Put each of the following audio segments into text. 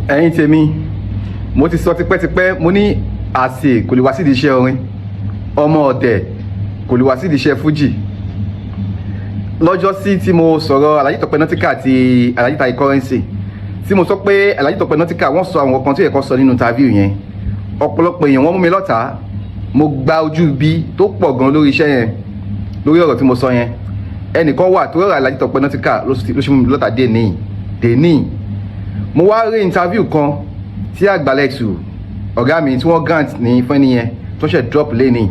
Ẹ̀yin tèmi, mo ti sọ tipẹ́tipẹ́, mo ní àsè kò lè wá sídìí iṣẹ́ orin, ọmọ ọ̀dẹ̀ kò lè wá sídìí iṣẹ́ fújì. Lọ́jọ́ sí tí mo sọ̀rọ̀ Alhaji Tọ́pẹ́ Nautica àti Alhaji Taye Currency, tí mo sọ pé Alhaji Tọ́pẹ́ Nautica wọ́n sọ àwọn kan tó yẹ kó sọ nínú interview yẹn, ọ̀pọ̀lọpọ̀ èèyàn wọ́n mú mi lọ́tàá. Mo gba ojú ibi tó pọ̀ gan lórí iṣẹ́ yẹn, lórí ọ̀rọ̀ tí mo sọ yẹn. Ẹnìkan wà tó rọra Alhaji Tọ́pẹ́ Nautica ló ṣe mú mi lọ́tàá dé ní dé ní. Mo wá rí interview kan tí Àgbàlẹ̀tù ọ̀gá mi tí wọ́n grant ní fún ẹni yẹn tó ṣe drop lẹ́ni.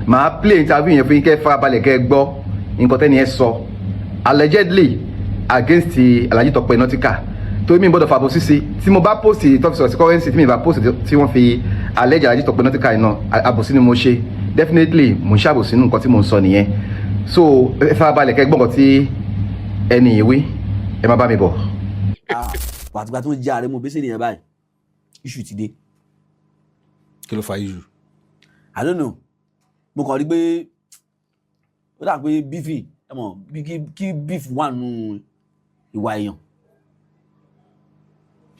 Màá play interview yẹn fún yín, kẹ́ farabalẹ̀ kẹ́ gbọ́ nǹkan tẹ́ni yẹn sọ allegedly against Alhaji Tọ́pẹ́ Nautica, torí mi gbọ́dọ̀ fàbọ̀ síse. Tí mo bá post tó fi sọ̀rọ̀ sí Currency, tí mi bá post tí wọ́n fi allege Alhaji Tọ́pẹ́ Nautica iná, àbòsí ni mo ṣe. Definitely mo ń ṣàbòsí nínú nǹkan tí mo ń sọ nìyẹn. So ẹ farabalẹ̀ kẹ́ gbọ́ nǹkan tí ẹni yìí wí. Ẹ má bá mi bọ̀. Àtìgbà tó ń jẹ́ ààrẹ mo bẹ́sẹ̀ nìyẹn báyìí, issue ti dé. Kí ló fa issue? I don't know. Mo kàn rí pé ó dà pé beef, ẹ mọ̀ bí kí beef wà nù ìwà èèyàn,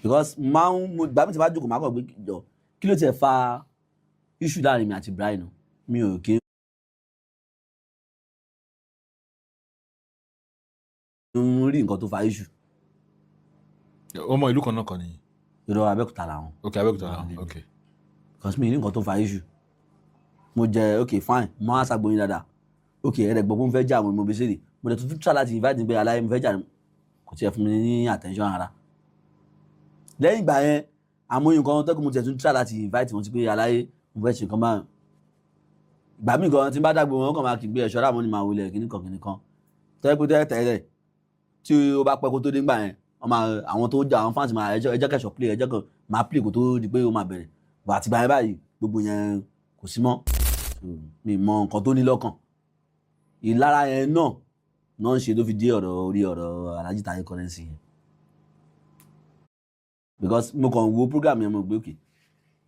because máa ń mo gbà mí tí bá jókòó, máa kàn gbé jọ, kí ló tiẹ̀ fa issue láàrin mi àti Brian? Mi ò kí ń rí nǹkan tó fa issue. Ọmọ ìlú kan náà kan ni? Ìrọ̀, Abẹ́òkúta làwọn. Ok, Abẹ́òkúta làwọn, ok. Because mi rí nǹkan tó fa issue. Mo jẹ, ok fine, mo á ṣàgbóyin dáadáa, ok, ẹ̀rẹ̀ gbọ́ pé mo fẹ́ jà, mo bí sèrè, mo dẹ̀ tuntun try láti invite mi pé aláyé mo fẹ́ jà, kò tiẹ̀ fún mi ní attention ara. Lẹ́yìn ìgbà yẹn, àmọ́ nǹkan tẹ́kùn, mo tiẹ̀ tún try láti invite wọn sí pé aláyé mo fẹ́ ṣe nǹkan báyìí. Ìgbà míì gan tí n bá dàgbò, wọn kàn máa kí gbé ẹ̀ṣọ́ ráàmù ni, màá wọlé kíní kan kíní kan tẹ́lẹ̀ pé tẹ́lẹ̀ tẹ́lẹ̀ tí ó bá pẹ́ kó tó dé ńgbà yẹn, wọ́n máa àwọn tó jà, àwọn fans máa ẹjọ́ ẹjọ́ kẹsọ̀ play, ẹjọ́ kan máa play kó tó di pé ó máa bẹ̀rẹ̀. Bọ̀ àtìgbà yẹn báyìí, gbogbo yẹn kò sí mọ́. Mi mọ nǹkan tó ní lọ́kàn. Ìlara yẹn náà náà ń ṣe tó fi dé ọ̀rọ̀ orí ọ̀rọ̀ Alhaji Taye Currency yẹn, because mo kàn wo program yẹn, mo gbé òkè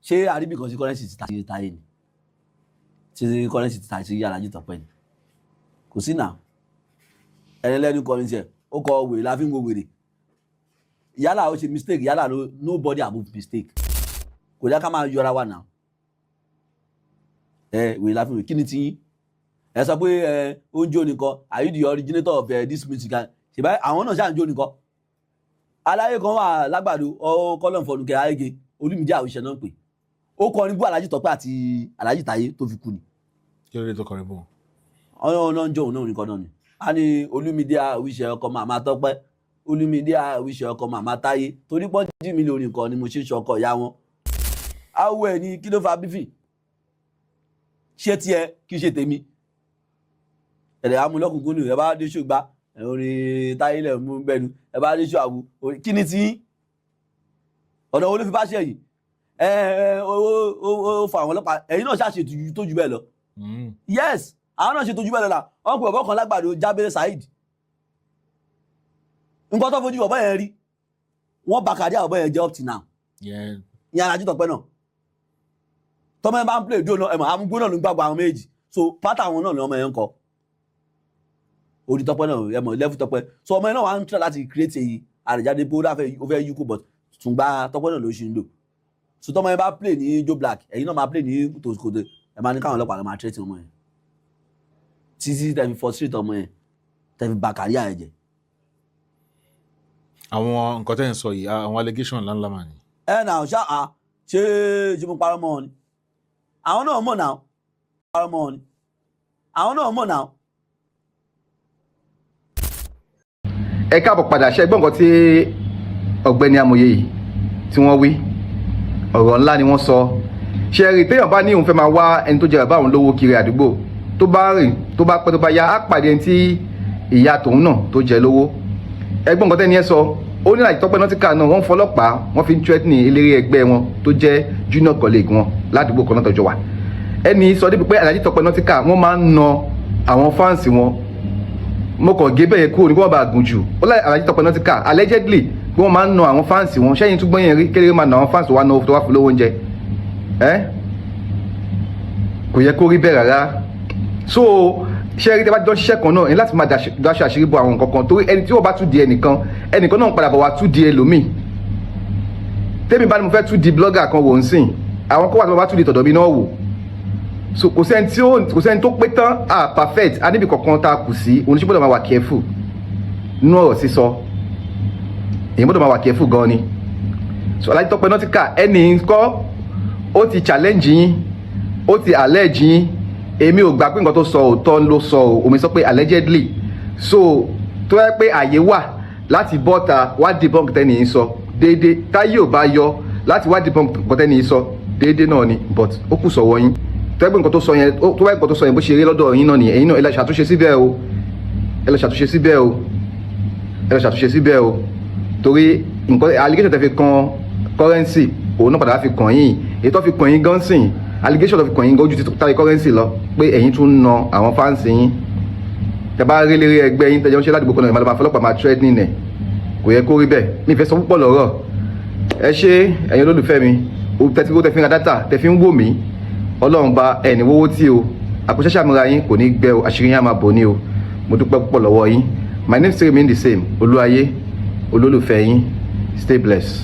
ṣé àríbì kan sí Currency ti ta sí Taye ni, tí Currency ti ta sí Alhaji Tọ́pẹ́ ni, kò sí náà. Ẹni lẹ́nu kọrin tiẹ̀, ó kọ wèrè la fi ń wo wèrè. Yálà ó ṣe mistake, yálà ló, nobody above mistake. Kò yá ká máa yọra wa náà. Ẹ wèrè la fi ń wèrè. Kí ni tiyín? Ẹ sọ pé ẹ ó ń jó nìkan. Are you the originator of this music? Ṣèbá àwọn náà ṣáà ń jó nìkan. Aláyé kan wà lágbàdo ọ kọlọ̀ fọnùkẹ́ ayége, Olúmídé Àwíṣẹ náà pè. Ó kọrin bú Alhaji Tọ́pẹ́ àti Alhaji Táyé tó fi kú ni. Kí ló dé tó kọrin bọ̀? Ọ̀nà náà ń jó òun náà nìkan náà ni. A ní Olúmídé Àwíṣẹ ọkọ màmá Tọ́pẹ́, Olúmídé Àwíṣẹ ọkọ màmá Táyé, torí pọ́n jí mi lórí nǹkan ni mo ṣe ń ṣọkọ ìyá wọn. Awọ ẹ̀ ní kí ló fa beef? Ṣé tiẹ̀ kí ṣe tèmi? Ẹ̀rẹ̀ amúlọ́kùnkún ni. Ẹ bá dé ṣògbà, orin Táyé lẹ̀ mú bẹ́nu. Ẹ bá dé ṣò àwù, kí ni tí ọ̀nà wo ló fi bá ṣe yìí? Ẹ ẹ ó fa àwọn ọlọ́pàá. Ẹ̀yin náà ṣàṣe tó ju bẹ́ẹ̀ lọ. Yes, àwọn náà ṣe tó ju bẹ́ẹ̀ lọ la. Wọ́n pe ọ̀bọ kan lágbàdo, Jábẹ́rẹ́ Saheed. Nǹkan tó fojú ọ̀bọ yẹn rí, wọ́n bá kàdí ọ̀bọ yẹn jẹ́ up till now. Ìyẹn Alhaji Tọ́pẹ́ náà, tọ́mọ yẹn bá ń play dúró náà, ẹ̀mọ̀ amúgbó náà ló ń gbàgbọ́ àwọn méjì. So pátá àwọn náà ni ọmọ yẹn ń kọ orí Tọ́pẹ́ náà, ẹ̀mọ̀ level Tọ́pẹ́. So ọmọ yẹn náà wà ń try láti create èyí àrẹ̀jáde pé ó fẹ́ yíkó, but tùǹgbà Tọ́pẹ́ náà ló ṣì ń lò. So tọ́mọ yẹn bá play ní Joe Black, ẹ̀yin náà máa play ní tòkòtò, ẹ̀ máa ní káwọn ọlọ́pàá lọ máa threaten ọmọ yẹn títí tẹ̀ fi frustrate ọmọ yẹn, tẹ̀ fi bà career ẹ̀ jẹ́. Àwọn nǹkan tẹ́ ń sọ yìí, àwọn allegation ńláńlá mà ní. Ẹ nà ṣá à ṣé mo parọ́ mọ́ ọ ni? Àwọn náà mọ̀ náà, parọ́ mọ́ ọ ni? Àwọn náà mọ̀ náà. Ẹ káàbọ̀ padà. Ṣe gbọ́n nǹkan tí ọ̀gbẹ́ni amòye yìí tí wọ́n wí? Ọ̀rọ̀ ńlá ni wọ́n sọ. Ṣe rí, téèyàn bá ní òun fẹ́ máa wá ẹni tó jẹ bàbá òun lówó kiri àdúgbò, tó bá rìn, tó bá pẹ́, tó bá yá, á pàdé ẹni tí ìyá tòun náà tó jẹ lówó. Ẹgbọ́n nǹkan tẹ́ni ẹ sọ. Ó ní Alhaji Tọ́pẹ́ Nautica náà, wọ́n fọlọ́pàá, wọ́n fi ń threatening eléré ẹgbẹ́ wọn tó jẹ́ junior colleague wọn ládùúgbò kan náà tọ́jọ́ wà. Ẹni sọ débi pé Alhaji Tọ́pẹ́ Nautica, wọ́n máa ń na àwọn fans wọn. Mo kàn gé bẹ́ẹ̀ kúrò ní kí wọ́n bá gùn jù. Ó láì Alhaji Tọ́pẹ́ Nautica allegedly pé wọ́n máa ń na àwọn fans wọn. Ṣẹ́yìn tún gbọ́n yẹn rí kéré máa na àwọn fans wa náà tó wá fún lówó oúnjẹ ẹ́? Kò yẹ kó rí bẹ́ẹ̀ rárá. So ṣé rí, tẹ́ bá jọ ṣiṣẹ́ kan náà, ní láti máa daṣọ àṣírí bo àwọn nǹkan kan, torí ẹni tí wọ́n bá tún di ẹnìkan, ẹnìkan náà ń padà bọ̀ wá tún di ẹlòmíì. Tẹ́mi bá ní mo fẹ́ tún di blogger kan wò ń sìn, àwọn kó wà tí mo bá tún di tọ̀dọ̀ mi náà wò. So kò sẹ́ni tí ó, kò sẹ́ni tó pé tán. Ah, perfect, a níbi kankan tá a kù sí. Oníṣẹ́ gbọ́dọ̀ máa wà careful nínú ọ̀rọ̀ sísọ. Èyí gbọ́dọ̀ máa wà careful gan ni. So Alhaji Tọ́pẹ́ Nautica, ẹnì kọ́ ó ti challenge yín, ó ti allege yín. Èmi ò gbà pé nǹkan tó sọ òótọ́ ló sọ o. Omi sọ pé allegedly. So tó yẹ pé àyè wà láti bọ́ta wá debunk tẹ́ni yín sọ déédéé, táyé ò bá yọ láti wá debunk tẹ́ni yín sọ déédéé náà ni, but ó kù sọ̀wọ́ yín. Tó yẹ pé nǹkan tó sọ yẹn, tó wáyé nǹkan tó sọ yẹn bó ṣe rí lọ́dọ̀ yín náà nìyẹn, ẹ̀yin náà ẹ lọ ṣàtúnṣe síbẹ̀ o, ẹ lọ ṣàtúnṣe síbẹ̀ o, ẹ lọ ṣàtúnṣe síbẹ̀ o, torí nǹkan allegation tẹ́ fi kan Currency, òun náà padà wá fi kàn yín. Èyí tó fi kàn yín gan sìn, allegation tó fi kàn yín gan ojú ti Táyé Currency lọ, pé ẹ̀yin tún na àwọn fans yín. Tẹ́ bá rí lérí ẹgbẹ́ yín tẹ́jọ́ ń ṣe ládùúgbò kan náà, ìmọ̀lẹ́ máa fọlọ́pàá máa threatening ẹ̀. Kò yẹ kó rí bẹ́ẹ̀. Mi ì fẹ́ sọ púpọ̀ lọ́rọ̀. Ẹ ṣé, ẹ̀yin olólùfẹ́ mi tẹ́tí kó tẹ́ fi ń ra data, tẹ́ fi ń wò mí. Ọlọ́run bá ẹni wówó tí o àkóṣẹ́ṣẹ́ àmúra yín kò ní gbẹ o, àṣírí yín á máa bò ní o. Mo dúpẹ́ púpọ̀ lọ́wọ́ yín. My name still remain the same, Olúwayé, olólùfẹ́ yín. Stay blessed.